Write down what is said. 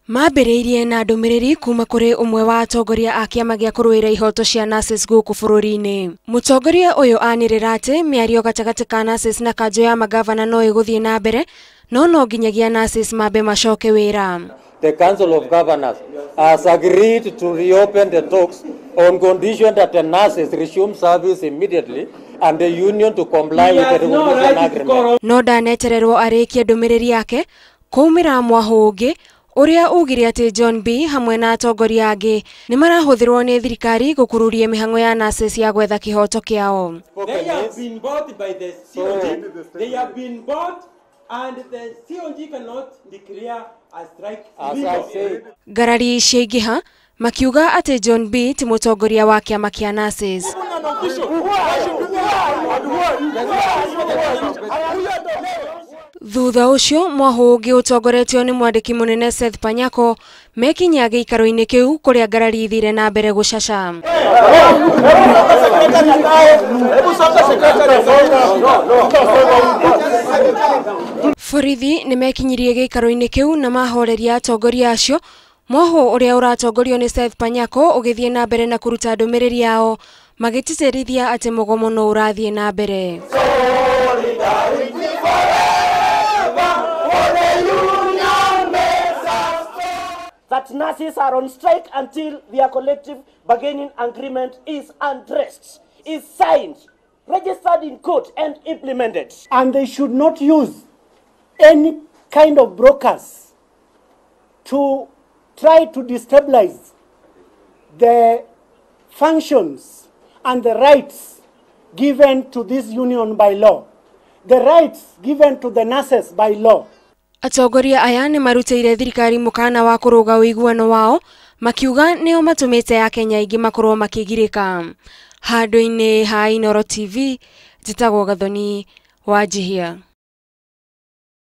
Mambĩrĩirie na ndũmĩrĩri kuma kũrĩ ũmwe wa atongoria a kĩama gĩa kũrũĩra ihoto cia nurses gũkũ bũrũri-inĩ. Mũtongoria ũyũ anĩrĩra atĩ mĩario gatagatĩ ka nurses na kanjũ ya magavana no ĩgũthiĩ na mbere no no nginyagia nurses mambe macoke wĩra. The Council of Governors has agreed to reopen the talks on condition that the nurses resume service immediately and the union to comply with the recognition agreement. No ndanetererwo arĩkie ndũmĩrĩri yake kũumĩra mwahũ ũngĩ ũrĩa ugire atĩ John B hamwe na atongoria angĩ nĩ marahũthĩrwo nĩ thirikari gũkururia mĩhang'o ya nurses ya gwetha kĩhoto kĩao. They have been bought by the COG. They have been bought and the COG cannot declare a strike. As I said. Ngarari ciaingĩha makiuga atĩ John B ti mũtongoria wa kĩama kĩa nurses. Thutha ũcio mwahũ ũngĩ ũtongoretio nĩ mwandĩki mũnene Seth Panyako mekinyia gĩikaro-inĩ kĩu kũrĩa ngarari ithire na mbere gũcaca. Borithi nĩ mekinyirie gĩikaro-inĩ kĩu na mahoreria atongoria acio. Mwahũ ũrĩa ũratongorio nĩ Seth Panyako ũgĩthiĩ na mbere na kũruta ndũmĩrĩri yao magĩtĩtĩrithia atĩ mũgomo no ũrathiĩ na mbere. That nurses are on strike until their collective bargaining agreement is addressed, is signed, registered in court and implemented. And they should not use any kind of brokers to try to destabilize the functions and the rights given to this union by law, the rights given to the nurses by law. Atongoria aya nĩ marutĩire thirikari mũkana wa kũrũga ũiguano wao makiuga nĩo matũmĩte Akenya aingĩ makorwo makĩgirĩka. Handũ-inĩ ha Inooro TV, njĩtagwo Gathoni Wanjihia.